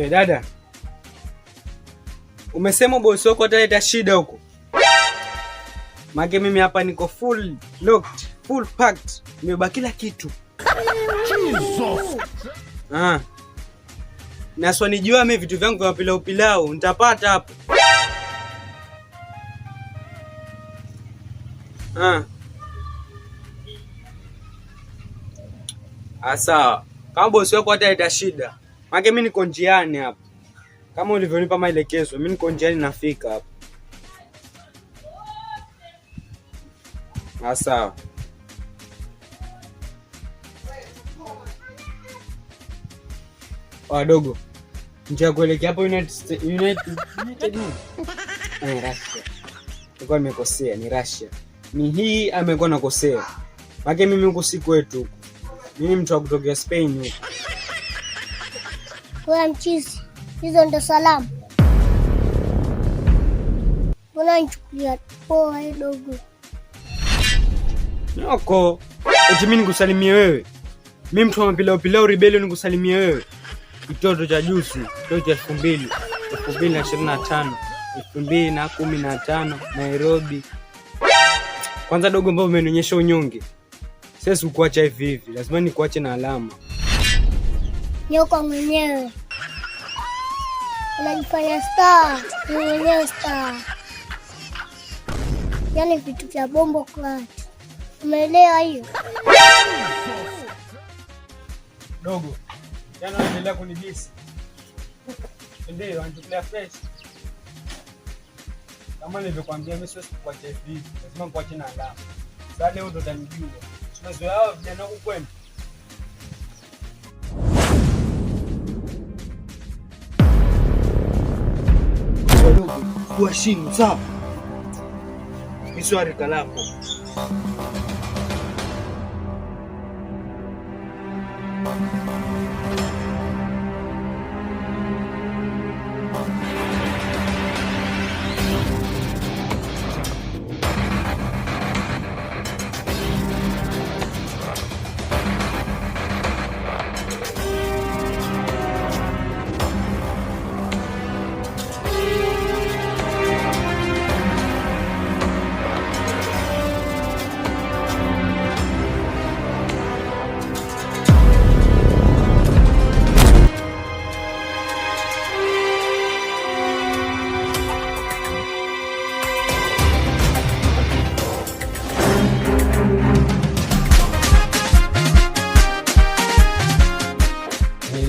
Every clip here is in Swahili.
Dada, umesema bosi wako ataleta shida huko? Maana mimi hapa niko full locked, full packed, nimebeba kila kitu. Ah. Na swali nijua mimi vitu vyangu vya pilau pilau nitapata hapo. Ah. Ah, sawa. Kama bosi wako ataleta shida, maana mimi niko njiani hapa. Kama ulivyonipa maelekezo, mimi niko njiani nafika hapa. Ah, sawa. Wadogo, njia ya kuelekea hapo United United United nini? Eh, Russia. Nilikuwa nimekosea, ni Russia. Ni hii amekuwa nakosea. Maana mimi huku si kwetu huku. Mimi mtu wa kutokea Spain huku. Wewe mchizi, hizo ndo salamu? Mbona nichukulia poa hii dogo? Nyoko, eti mimi nikusalimie wewe? Mimi mtu wa mapilau pilau rebellion nikusalimie wewe? Kitoto cha juzi, kitoto cha 2000, 2025, 2015, Nairobi. Kwanza dogo, ambao umenionyesha unyonge. Sasa ukuacha hivi hivi, lazima nikuache na alama. Nyoka mwenyewe unajifanya star, ni mwenyewe star, yaani vitu vya bombo klat. Umeelewa hiyo? Dogo, jana unaendelea kunidisi. Ndio, anachukulia fresh. Kama nilivyokuambia mimi siwezi kukuacha hivi hivi, lazima nikuache na alama. Sasa leo ndo utanijua. Tumezoea hao vijana huku kwenu. Wadogo, kuheshimu sawa? Mimi sio rika lako.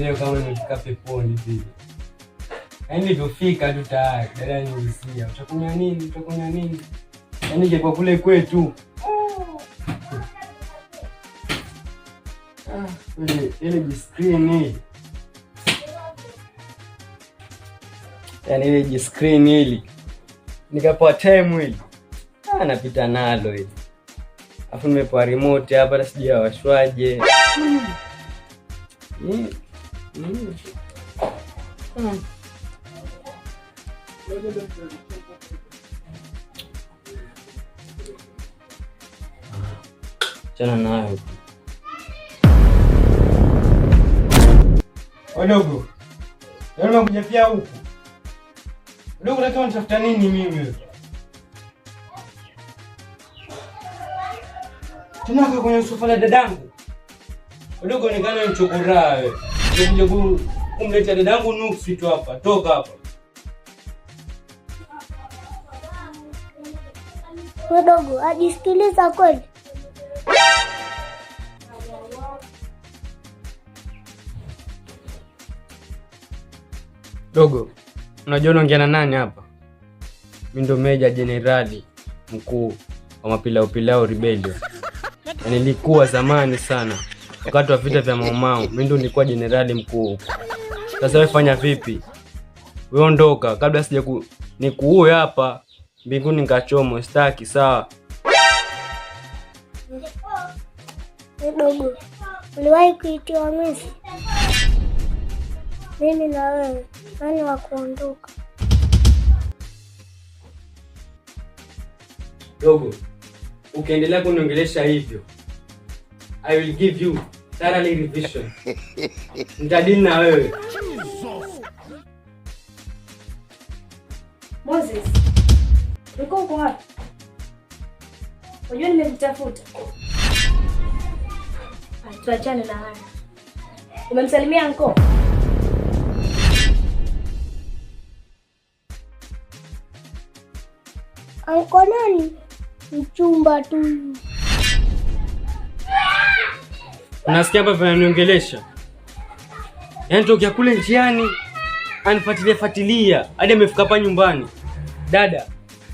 Leo kama nimefika peponi vile. Yaani nilivyofika tu tayari dada niulizia, utakunywa nini? Utakunywa nini? Yaani ingekuwa kule kwetu. Ah, ile jiskrini hii. Yaani ile jiskrini hili. Nikapewa time hili. Ah, napita nalo hili. Alafu nimepewa remote hapa hata sijui awashwaje. Mm. Mm. Mm. Chana nayo. Wadogo, yaani umekuja pia huku. Wadogo, nataka unitafuta nini mimi? Tena kwenye sofa la dadangu. Wadogo, onekana mchokoraa wewe. Umekuja kumleta dadangu nuksi tu hapa. Toka hapa. Wewe dogo, ajisikiliza kweli? Dogo, unajua unaongea na nani hapa? Mimi ndo meja jenerali mkuu wa mapilau pilau rebellion. Na nilikuwa zamani sana wakati wa vita vya Mau Mau, mimi ndo nilikuwa jenerali mkuu huko. Sasa wewe fanya vipi? Wewe ondoka kabla sija nikuue hapa mbinguni nikachomwe, sitaki. Sawa Wewe dogo, uliwahi kuitiwa mwizi? Mimi na wewe nani wa kuondoka? Dogo, ukiendelea kuniongelesha hivyo, I will give you thoroughly revision. Nitadili na wewe. Unajua nimekutafuta. Tuachane na haya. Umemsalimia anko? Anko nani? Mchumba tu. Unasikia hapa vinaniongelesha? Yaani tokea kule njiani anifuatilia fuatilia hadi amefika hapa nyumbani. Dada,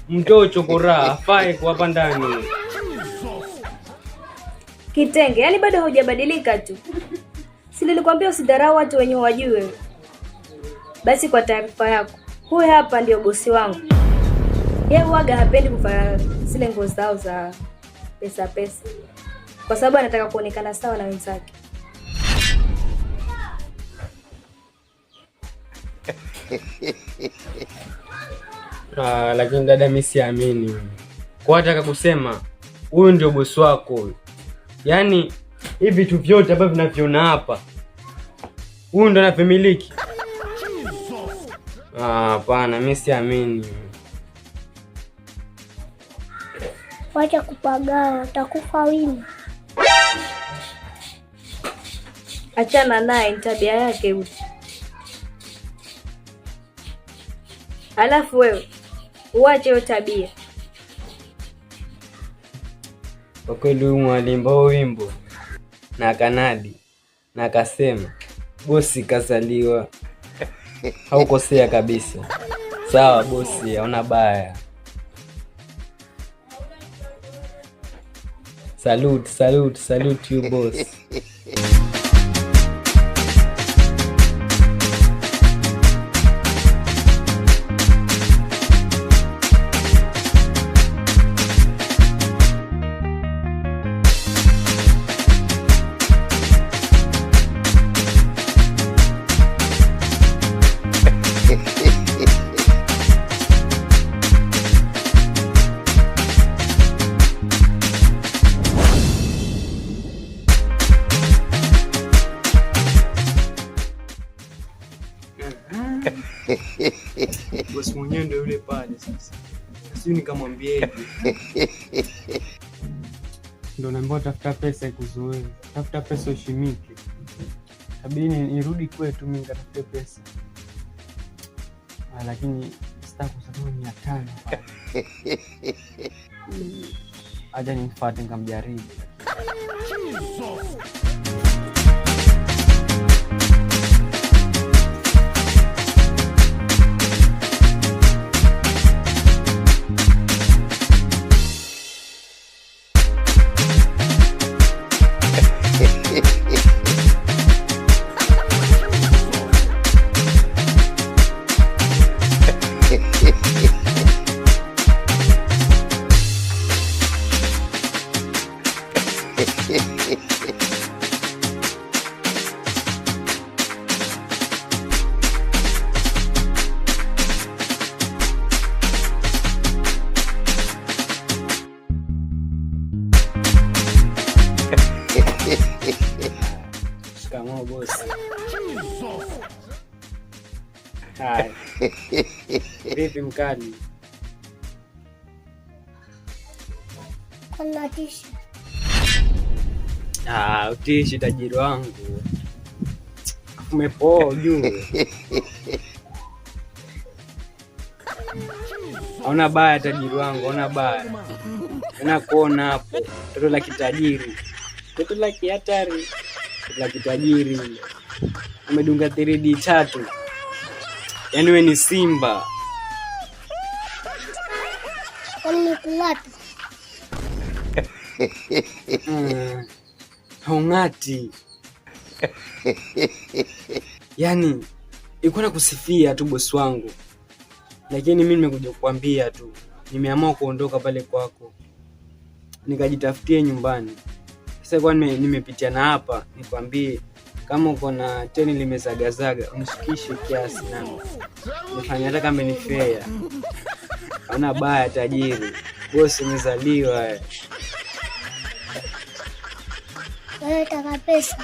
mtoe chokoraa afai kwa hapa ndani. Kitenge, yaani bado hujabadilika tu. Si nilikwambia usidharau watu wenye hawajui wewe. Basi kwa taarifa yako, huyu hapa ndio bosi wangu. Yeye huwaga hapendi kuvaa zile nguo zao za pesa pesa, kwa sababu anataka kuonekana sawa na wenzake. Ah, lakini dada, mimi siamini. Kwa nataka kusema huyu ndio bosi wako huyu. Yaani hivi vitu vyote ambavyo vinavyoona hapa huyu ndo anavimiliki. Ah, hapana, mimi siamini. Wacha kupagawa, utakufa wima. Achana naye, ni tabia yake huyu. Alafu wewe uache hiyo tabia. Kwa kweli huyu mwalimba huo wimbo na akanadi na akasema bosi kazaliwa, haukosea kabisa. Sawa bosi, hauna baya. Salute, salute, salute you boss. Bosi mwenyewe ndio yule pale sasa. Sijui nikamwambieje. Ndio naambiwa tafuta pesa ikuzoee, tafuta pesa ushimike. Kabidi nirudi kwetu mimi nikatafute pesa. Ah, lakini sitaki kusema 500 pale. Acha nimfuate nikamjaribu. Shikamoo bosi. Haya. Vipi mkali? Unatisha. Ah, utishi tajiri wangu. Umepoa ujue. Hauna baya tajiri wangu, hauna baya. Nakuona hapo, toto la kitajiri, toto la kihatari, toto la kitajiri. Umedunga 3D 3. Yaani we ni simba. Kwani nikung'ate? Haung'ati. Yaani ilikuwa nakusifia tu bosi wangu, lakini mimi nimekuja kukwambia tu, nimeamua kuondoka pale kwako nikajitafutie nyumbani. Sasa kwa nimepitia na hapa nikwambie, kama uko na teni limezagazaga unishikishe kiasi nami nifanye hata kama ni fair. Hauna baya tajiri, bosi umezaliwa. Wewe taka pesa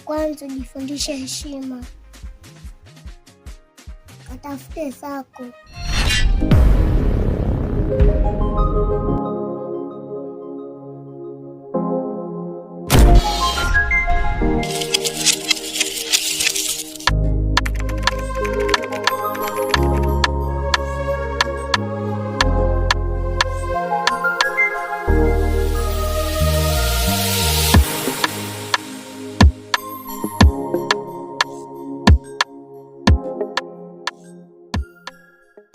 kwanza, jifundishe heshima, katafute zako.